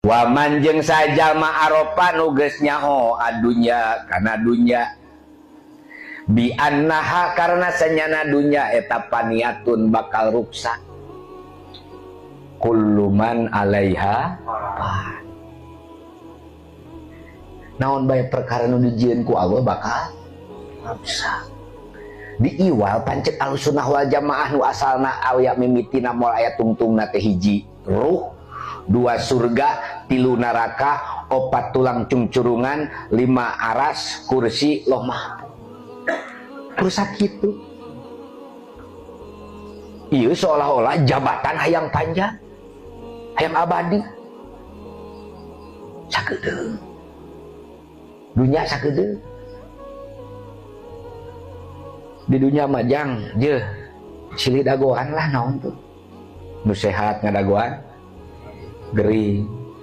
Wa man jeung sajalma aropa nu geus nyaho adunya kana dunya bi annaha karena sanyana dunya eta paniatun bakal ruksak. Kullu man alaiha fan. Naon bae perkara nu dijieun ku Allah bakal ruksak. Diiwal pancet Ahlussunnah wal Jamaah nu asalna aya mimitina moal aya tungtungna teh hiji ruh, 2 surga, 3 neraka, 4 tulang cungcurungan, 5 aras, kursi, loh mahfuz. Rusak kitu. Ieu seolah-olah jabatan hayang panjang, hayang abadi. Sakedeung. Dunya sakedeung. Di dunia majang jeuh silih dagoan lah naon tuh. Nu sehat ngadagoan gering.